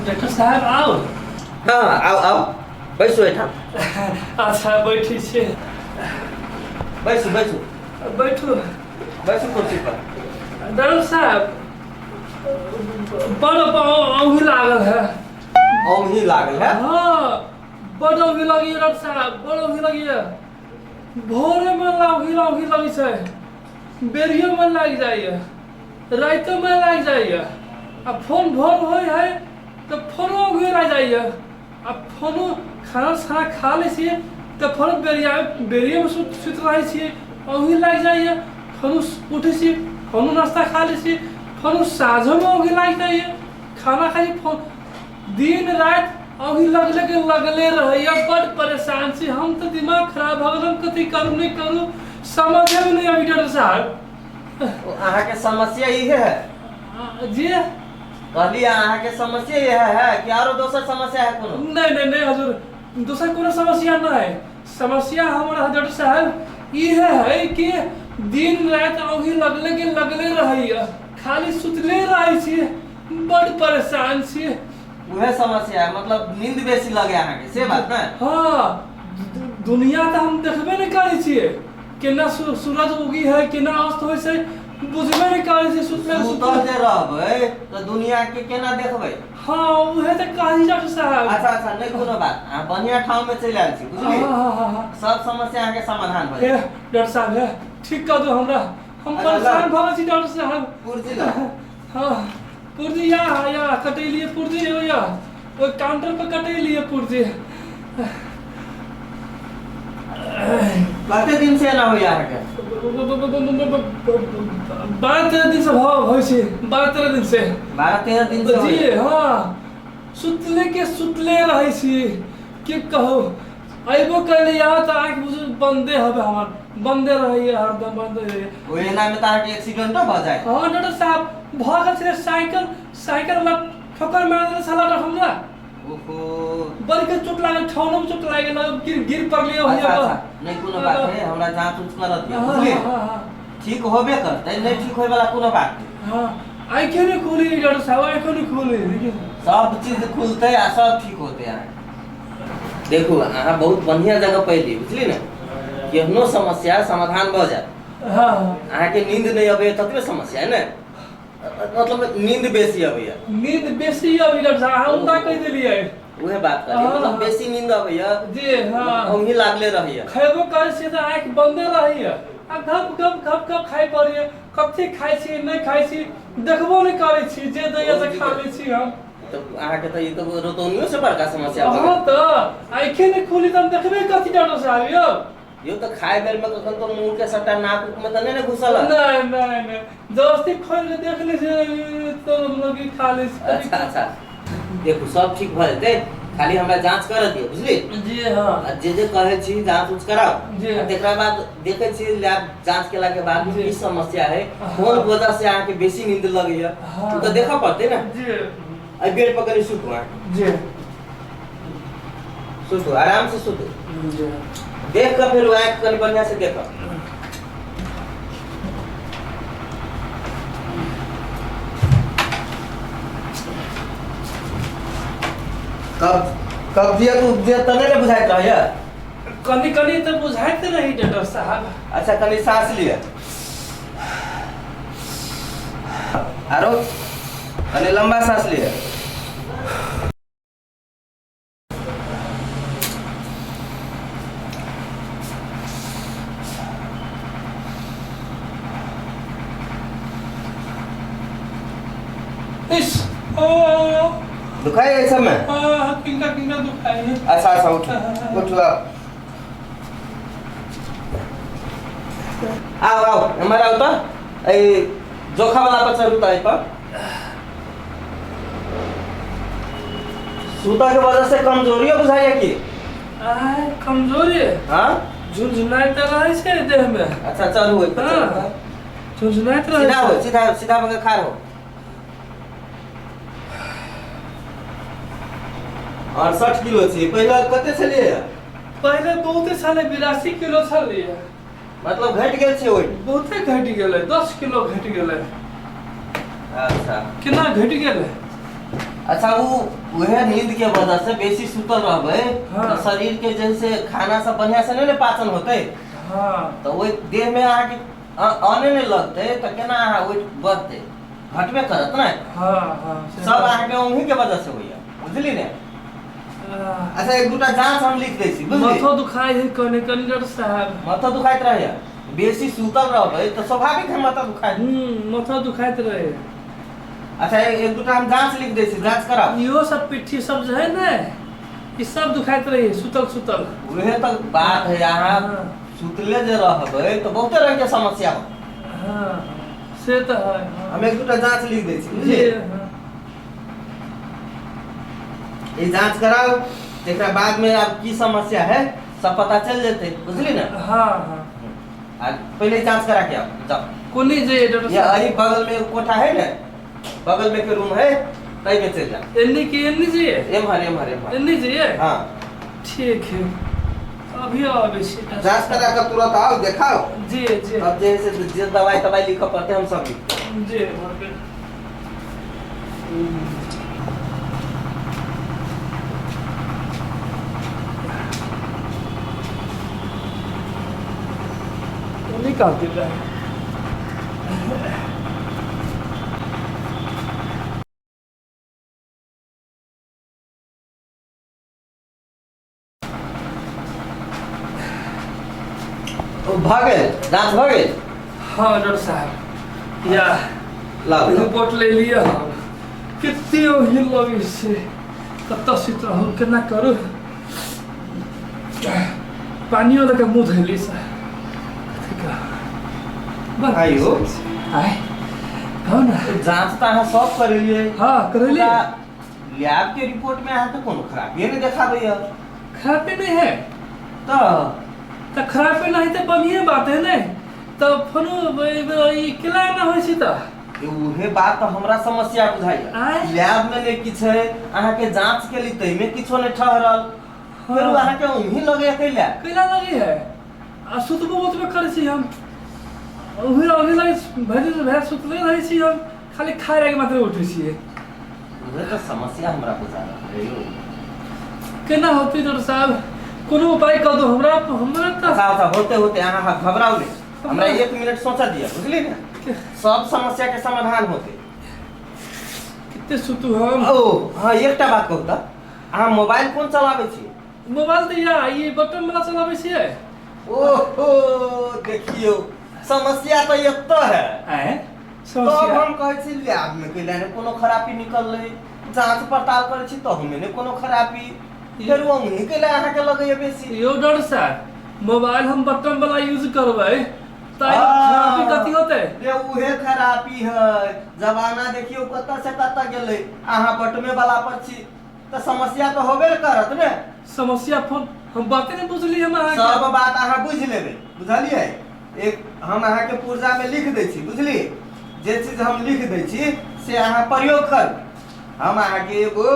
Doctor साहब आउ। हाँ, आउ आउ, बैसू एहिठाम। अच्छा, बैठै छियै। बैसू बैसू। बैठू। बैसू कुर्सी पर। डॉक्टर साहब, बड़ औंधी लागल है। औंधी लागल है? हाँ, बड़ औंधी लगैए डॉक्टर साहब, बड़ औंधी लगैए। भोरेमे औंधी औंधी लगै छै, बेरियोमे लागि जाइए, रातिोमे लागि जाइए। आ फोन भोर होइ है तऽ फोनो औंधी लागि जाइए। आ फोनो खाना खाना खा लै छियै तऽ फोनो बेरिया बेरियेमे सुति रहै छियै, औंधी लागि जाइए। फेनो उठै छियै, फेनो नाश्ता खा लै छियै, फेनो साँझोमे औंधी लागि जाइए, खाना खाइ छी। फोन दिन राति औंधी लगले के लगले रहैए। बड्ड परेशान छी हम तऽ, दिमाग खराब भऽ गेल। हम कथी करू नहि करू समझेमे नहि अबै डॉक्टर साहब। अहाँके समस्या इहे है? जी। कहलियै, अहाँके समस्या इहे है कि आरो दोसर समस्या है कोनो? नहीं नहीं नहीं हजूर, दोसर कोनो समस्या नहीं है। समस्या हमारा डॉक्टर साहब ई है कि दिन राति औंधी लगले के लगले रहैया, खाली सुतले रहै छी, बड़ परेशान छी। उहे समस्या है, मतलब नींद बेसी लगे अहाँके, से बात ने? हाँ, दुनिया तऽ हम देखबे नहि करै छियै। केना सूरज उगी है, केना अस्त होइ छै, बुझबे नहि करै छियै। सुतले सुतल सुतले जे रहबै तऽ दुनिया के केना देखबै? हाँ, उहे तऽ कहली डॉक्टर साहब। अच्छा अच्छा, नहि कोनो बात, अहाँ बढ़िया ठाम में चलि आयल छी, बुझलियै? हाँ हाँ हाँ हाँ। सब समस्या अहाँके समाधान भऽ हे जायत। डॉक्टर साहब, हे ठीक कऽ दू हमरा, हम अच्छा, परेशान लाउ। भऽ गेल छी डॉक्टर साहब। पुर्जी लाउ। हाँ, पुर्जी या या कटेलियै पुर्जी हो या ओहि काउंटर पर कटेलियै पुर्जी। कते दिन से एना होइया अहाँके? 12-13 दिन से भऽ होइ छै, 12-13 दिन से। 12-13 दिन से जी। होइया? हाँ, सुतले के सुतले रहै छी। की कहू, अयबो कैले यहाँ तऽ आँखि बुझू बंदे हवे हमर, बंदे रहैए, हरदम बंदे रहैए। ओहि एना में तऽ अहाँके एक्सीडेंटो भऽ जायत। हाँ डॉक्टर साहब, भऽ गेल छलै। साइकिल साइकिल वाला ठोकर मारि देने छला डॉक्टर हमरा। ओहो। बड़ के चोट लागल, ठौनो में चोट लागि गेल, गिर गिर पड़लियै। अच्छा ओहिए। अच्छा, नहि कोनो बात है, हमरा जाँच उच करत दिअ। हाँ। बुझलियै? हाँ हाँ। ठीक होबे करतै, नहि ठीक होय वाला कोनो बात नहि। हाँ, आँखे नहि खुली डॉक्टर साहब, आँखो नहि खुली, देखियौ। सब चीज खुलतै आ सब ठीक होतै। अहाँ देखू, अहाँ बहुत बढ़िया जगह पैली, बुझली ने? केहनो समस्या समाधान भऽ जायत। हाँ हाँ। अहाँके नींद नहि अबैया ततबे समस्या है ने? मतलब नींद बेसी अबैया? नींद बेसी अभी डॉक्टर साहब, अहाँ उल्टा कहि देलियै। उहे बात कहलियै। हाँ। मतलब बेसी नींद अबैया? जी हाँ। औंधी लागले रहैया? खयबो करै छियै तऽ आँखि बंदे रहैया आ घप घप घप घप खाइ पड़ैया। कथी खाइ छी नहि खाइ छी देखबो नहि करै छी, जे दैया से खा लै छी हम। तऽ अहाँके तऽ ई तऽ रोतौनियो से बड़का समस्या भऽ हाँ गेल। तऽ आँखे नहि खुली तऽ हम देखबै कथी डॉक्टर साहब यौ? यौ, तऽ खाय बेर में कखन तो मुंह के सबटा नाक उक में तऽ नहि ने घुसल है? नहि नहि नहि, जबरदस्ती खोलि के देख लै छियै तऽ मतलब कि खा लै छी। अच्छा अच्छा, देखू, सब ठीक भऽ जेतै, खाली हमरा जाँच करऽ दिअ, बुझली? जी हाँ। आ जे जे कहै छी जाँच उच कराउ। जी। आ तकरा बाद देखै छी लैब जाँच केला के बाद जी। की समस्या है, कोन वजह से अहाँके बेसी नींद लगैया। हाँ। ओ तऽ देखऽ पड़तै ने। जी। एहि बेड पर कनि सुतू अहाँ। जी। सुतू, आराम से सुतू। जी। देख कऽ फेर आँखि कनि बढ़िया से देखऽ। कब कब्जियत उब्जियत तऽ नहि ने बुझाइत रहैया? कनि कनि तऽ बुझाइत रही डॉक्टर साहब। अच्छा, कनि साँस लिअ, आरो कनि लंबा साँस लिअ। इस ओ दुखाइ एहि सबमे? आ किनका किनका दुखाइ है। अच्छा अच्छा, उठू उठू, आउ आओ आओ, एम्हर आउ तऽ, एहि जोखा वाला पर चढ़ू तऽ। एहि पर सुतऽ के वजह से कमजोरियो बुझाइया की? आय, कमजोरी? हाँ। झुनझुनाइत तऽ रहै छै देहमे। अच्छा, चढ़ू ओहि पर। हाँ। चढ़ू तऽ। झुनझुनाइत रहै सीधा हो छै। सीधा सीधा भऽ के खाड़ हो। 68 किलो छी, पहिले कते छलियै? पहिले बहुते छलै, 82 किलो छलियै। मतलब घटि गेल छै ओहि? बहुते घटि गेलै, 10 किलो घटि गेलै। अच्छा। केना घटि गेलै? अच्छा उ उहे नींद के वजह से बेसी सुतल रहबै हाँ। तऽ शरीर के जैसे खाना सब बढ़िया से नहीं ने पाचन होतै हाँ तऽ ओहि देह में अहाँके अने नहि लगतै तऽ केना अहाँ वेट बढ़तै घटबे करत ने हाँ हाँ से सब अहाँके ओंघी के वजह से होइया बुझली ने अच्छा एक दूटा जांच हम लिख दै छी बुझली माथो दुखाइ है कने कने डॉक्टर साहब माथा दुखाइत रहैया बेसी सुतल रहबै तऽ स्वाभाविक है माथा दुखाइत माथा दुखाइत रहे अच्छा एक दूटा हम जांच लिख दै छी जांच कराउ इहो सब पिट्ठी सब जे है ने ई सब दुखाइत रहे सुतल सुतल उहे तऽ बात है अहाँ हाँ। सुतले जे रहबै तऽ बहुते रंग के समस्या हो हाँ से तऽ है हाँ। हम एक दूटा जांच लिख दै छी जी बुझलियै हाँ। ई जांच कराउ तकरा बाद में आब की समस्या है सब पता चल जेतै बुझली ने हाँ हाँ आ पहिले जांच करा के आउ जाओ कोनी जे डॉक्टर ये साहब अही बगल में एगो कोठा है ने बगल में के रूम है तई में चल जा एन्नी की एन्नी जे एम्हर एम्हर एम्हर एन्नी जे हाँ ठीक है अभी आबै छी डॉक्टर जांच करा के तुरंत आओ देखाओ जी जी तब जे है से जे दवाई तवाई लिखऽ पड़तै हम सब लिख देब। जी भऽ गेल। निकाल दिया ओ भऽ गेल जाँच भऽ गेल हाँ डॉक्टर साहब या लाउ लाउ। रिपोर्ट ले लिए हम कते ओहि लगै छै कतऽ सुति रहू केना करू पानियो लऽ कऽ मुँह धोली से आइयो। आय कहू ने जाँच तऽ अहाँ सब करेलियै हाँ करेलियै मुदा लैब के रिपोर्ट में अहाँके कोनो खराबिए नहि देखाबैया खराबी नहीं है तऽ तऽ खराबी नहीं तऽ बढ़िए बात है ने तऽ फोनो ई केला एना होइ छै तऽ उहे बात तऽ हमरा समस्या बुझाइया आँय? लैब में नहि किछु है अहाँके जांच केली ताहिमे किछो नहि ठहरल फेर हाँ। अहाँके ओंघी लगैया कैला कैला लगे है आ सुतबो उतबे करै छी हम ओही ओही लगे भरि दिन भरि सुतले रहै छी हम खाली खाय लागे मात्र उठै छियै उहे तऽ समस्या हमरा बुझा रहल है यौ केना होतै डॉक्टर साहब कोनो उपाय कऽ दू हमरा हमरा तऽ अच्छा अच्छा होते होते अहाँ घबराउ नहि हमरा एक मिनट सोचऽ दिअ बुझली ने सब समस्या के समाधान होते कते सुतू हम ओ हाँ एकटा बात कहू तऽ अहाँ मोबाइल कोन चलाबै छी मोबाइल तऽ या ई बटन वाला चलाबै छियै ओहो देखियौ समस्या तऽ एतऽ है आँय तब समस्या हम कहै छी लैब मे कैला ने कोनो खराबी निकललै जांच पड़ताल करै छी तहूमे ने कोनो खराबी फेर ओंघी कैला अहाँके लगैया बेसी यौ डॉक्टर साहब मोबाइल हम बटन वाला यूज करबै तऽ खराबी कथी होतै रे उहे खराबी है जमाना देखियौ कतऽ से कतऽ गेलै अहाँ बटमे वाला पर छी तऽ समस्या तऽ होबे ने करत ने समस्या फोन हम बाते नहि बुझली हम अहाँके सब बात अहाँ बुझि लेबै बुझलियै एक हम अहाँके पुर्जामे लिख दै छी बुझली जे चीज हम लिख दै छी से अहाँ प्रयोग करू हम अहाँके एगो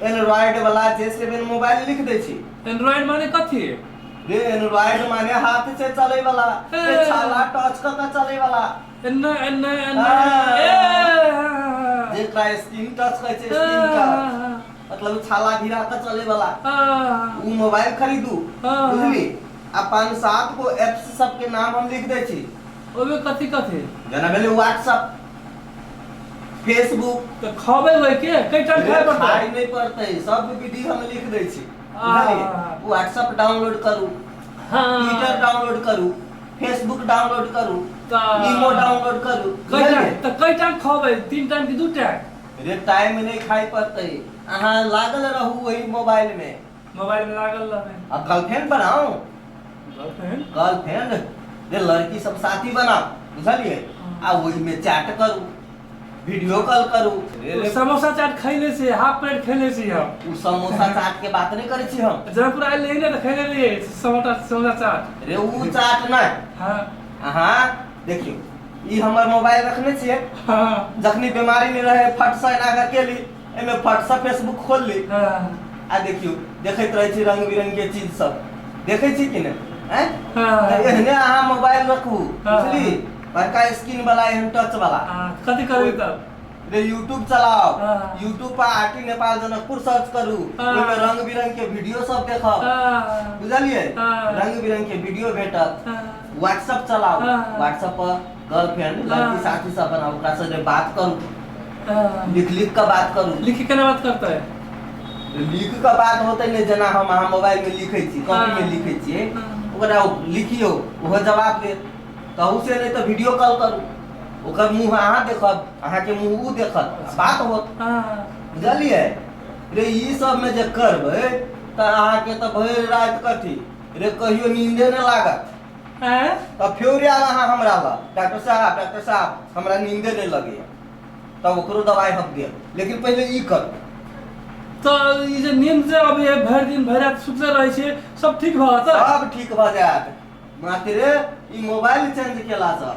एंड्रॉयड वाला जे सेवन मोबाइल लिख दै छी एंड्रॉइड माने कथी रे एंड्रॉयड माने हाथ से चलै वाला ए। छाला टच कऽ के चलै वाला एन्ना एन्ना एन्ना हाँ। ए हाँ, जेकरा स्क्रीन टच कहै छै स्क्रीन टच हाँ, मतलब छाला भिरा के चले वाला हाँ, उ मोबाइल खरीदू हाँ। बुझली आ पाँच सात गो एप्स सब के नाम हम लिख दै छी ओहिमे कथी कथी जेना भेलै व्हाट्सअप फेसबुक तऽ खबै ओहिके कई टाइम खाय पड़तै खाइ नहि पड़तै सब विधि हम लिख दै छी आ। बुझलियै व्हाट्सअप डाउनलोड करू हाँ ट्विटर डाउनलोड करू फेसबुक डाउनलोड करू तऽ ईमो डाउनलोड करू कई टाइम बुझलियै तऽ कई टाइम खबै तीन टाइम कि दू टाइम रे टाइम नहि खाइ पड़तै अहाँ लागल रहू ओहि मोबाइल में मोबाइल में लागल रहबै आ गर्लफ्रेंड बनाउ गर्लफ्रेंड गर्लफ्रेंड रे लड़की सब साथी बनाउ बुझलियै आ ओहिमे चैट करू वीडियो कॉल करू रे रे समोसा चाट खैले छी हाफ प्लेट खैले छी हम उ समोसा चाट के बात नहीं करै छी हम जनकपुर आयल रही ने तऽ खैले रहियै समोसा समोसा चाट रे उ चाट नहीं हाँ अहाँ देखियौ ई हमर मोबाइल रखने छियै हाँ जखनी बीमारी में रहे फट से एना कऽ केली एहिमे फट से फेसबुक खोल ली हाँ आ देखियौ देखैत रहै छी रंग बिरंग के चीज सब देखै छी कि नहि आँय हाँ। तऽ एहने अहाँ मोबाइल रखू हाँ। बुझली बड़का स्क्रीन वाला एहन टच वाला हाँ, कथी करबै तब रे यूट्यूब चलाओ। हाँ। यूट्यूब पर आरटी नेपाल जनकपुर सर्च करू। हाँ। ओहिमे रंग बिरंग के वीडियो सब देखब। हाँ, बुझलियै? हाँ। रंग बिरंग के वीडियो भेटत। हाँ, व्हाट्सअप चलाओ। हाँ। व्हाट्सअप पर गर्लफ्रेंड लड़की हाँ। साथी सब बनाओ, ओकरा से जे बात करू, हाँ। लिख लिख के बात करू। लिख के केना बात करते है? लिख के बात होतै ने, जेना हम अहाँ मोबाइल में लिखै छी, कॉपी में हाँ। लिखै छियै। हाँ। ओकरा लिखियौ, ओहो जवाब देत। तहू से नहि तऽ वीडियो कॉल करू, ओकर मुँह अहाँ देखब, अहाँके मुँह ओ देखत, बात होत। हाँ। बुझलियै? रे ई सबमे जे करबै तऽ अहाँके तऽ भरि राति कथी रे कहियो नींदे नहि लागत। आँय? तऽ फेर आयब अहाँ हमरा लग, डॉक्टर साहब, डॉक्टर साहब, हमरा नींदे नहि लगैया, तब ओकरो दवाइ हम देब, लेकिन पहिले ई करू। तऽ ई जे नींद जे अबैया, भरि दिन भरि राति सुतले रहै छियै, सब ठीक भऽ जेतै? सब ठीक भऽ जायत। मात्रे ई मोबाइल चेंज केलासँ,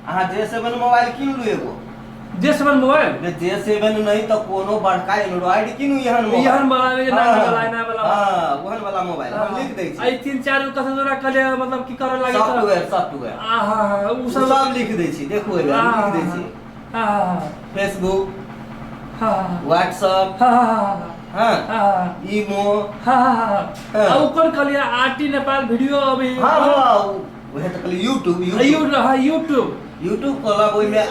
अहाँ जे सेवन मोबाइल कीन लू एगो। J seven mobile? रे जे सेवन नहि तऽ कोनो बड़का एंड्रॉइड कीनू, एहन मोबाइल। एहन वाला, ये नया वाला, नया वाला। हाँ, ओहन वाला मोबाइल हम लिख दै छी। आई तीन चार गो कथी तोरा कहलियै, मतलब की करऽ लागे? Software, software. आ हाँ हाँ, उ ओ सब सब लिख दै छी, देखू एहि बेर लिख दै छी। हाँ हाँ। फेसबुक, हाँ। व्हाट्सअप। हाँ हाँ। हाँ। हाँ। ईमो। हाँ हाँ हाँ। आ ऊपर कहलियै आरटी नेपाल वीडियो अभी। हाँ हाँ, उहे तऽ कहलियै यूट्यूब। यूट्यूब, हाँ, यूट्यूब। यूट्यूब खोलब, ओहिमे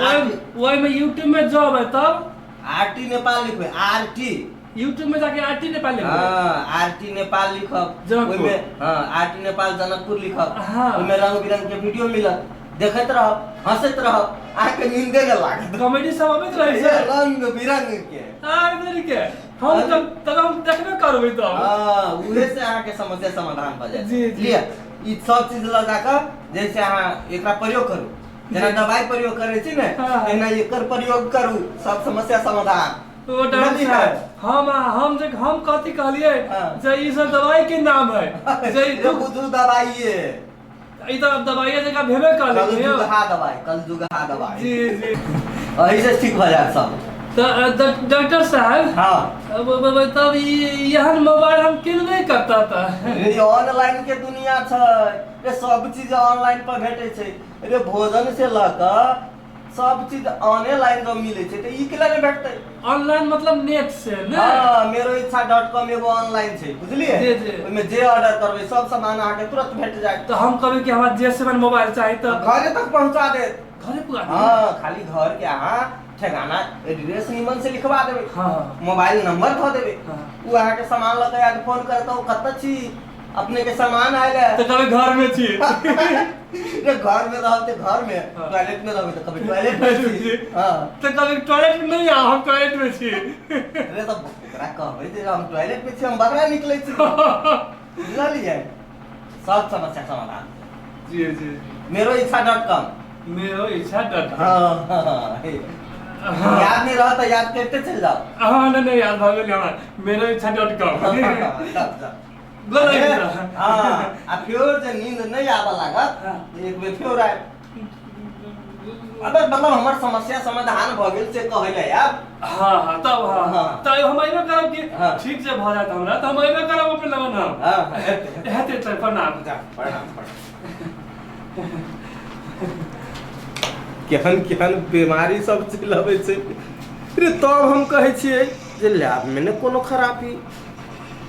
ओहिमे यूट्यूब में जॉब है तब आरटी नेपाल लिखबै, आरटी। यूट्यूब में जाके आरटी नेपाल लिखबै? हाँ, आरटी नेपाल लिखब। जनकपुर। ओहिमे, हाँ, आरटी नेपाल जनकपुर लिखब। हाँ। ओहिमे रंग बिरंग के वीडियो मिलत, देखैत रहब, हंसैत रहब, अहाँके नींदे नहि लागत। कॉमेडी सब अबैत रहै छै? रंग बिरंग के। आइ देरी के हम तब तब हम देखबे करबै तब। हाँ, उहे से अहाँके समस्या समाधान भऽ जायत। जी, जी। लिअ, ई सब चीज लगा कऽ जैसे अहाँ एकरा प्रयोग करू, जेना दवाई प्रयोग करै छी ने, हाँ। तेना एकर प्रयोग करू, सब समस्या समाधान। ओ डॉक्टर बुझलियै? साहब, हम जे हम कथी कहलियै हाँ। जे ई सब दवाई के नाम है जे ई ये बुझू दवाइये। ई तऽ दवाइये जकाँ भेबे करलै यौ। कलजुगहा दवाई, कलजुगहा दवाई। जी जी। एही से ठीक भऽ जायत सब। तऽ डॉक्टर साहब, हाँ। अब तब ई एहन मोबाइल हम किनबै कतऽ तऽ? रे ऑनलाइन के दुनिया छै रे, सब चीज ऑनलाइन पर भेटै छै रे। भोजन से लऽ कऽ सब चीज ऑनलाइन जब मिलै छै तऽ ई केला नहि भेटतै? ऑनलाइन मतलब नेट से ने? हाँ, मेरो इच्छा डॉट कॉम एगो ऑनलाइन छै, बुझलियै? जी, जी। ओहिमे जे ऑर्डर करबै सब सामान अहाँके तुरंत भेट जायत। तऽ हम कहबै कि हमरा जे सेवन मोबाइल चाही तऽ घरे तक पहुंचा देत। घरे पुरा देत? हाँ, खाली घर के अहाँ ठेगाना एड्रेस निमन से लिखवा देबै, मोबाइल नंबर धऽ देबै। हाँ। ओ अहाँके सामान लऽ कऽ आयत, फोन करत, ओ कतऽ छी, अपने के सामान आयल है। तऽ कहबै घर में छी। रे घर में रहब तऽ घर में, टॉयलेट में रहबै तऽ कभी टॉयलेट में छी। हाँ। तऽ कहबै टॉयलेट में नहीं आओ, हम टॉयलेट में छी। रे तऽ ओकरा कहबै जे हम टॉयलेट में छी, हम बगरा निकलै छी। बुझलियै? सब समस्या समाधान। जी जी। मेरो इच्छा डॉट कॉम। मेरो इच्छा डॉट। हाँ हाँ, हे। याद नहीं रहा तो याद करते चल जाओ। हाँ, नहीं नहीं, याद भऽ गेल हमरा, मेरो इच्छा डॉट कॉम। तब जाओ। गोर लागि गेल। हाँ, आ फेर जे नींद नहीं आबऽ लागत, एक बेर फेर आयब। अबे मतलब हमर समस्या समाधान भऽ गेल से कहै लए आयब। हाँ हाँ, तब हाँ। हाँ। तब हम अयबे करब कि। हाँ। ठीक जे भऽ जायत हमरा तऽ हम अयबे करब अपने लगन हम। हाँ, हेतै। हेतै तऽ प्रणाम। जा, प्रणाम प्रणाम। केहन केहन बीमारी सब चलि अबै छै रे। तब हम कहै छियै जे लैबमे ने कोनो खराबी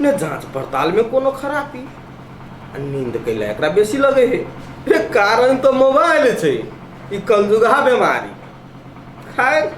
ने, जाँच पड़तालमे कोनो खराबी, आ नींद कैला एकरा बेसी लगै है रे? कारण तऽ मोबाइल छै, ई कलजुगहा बीमारी। खैर।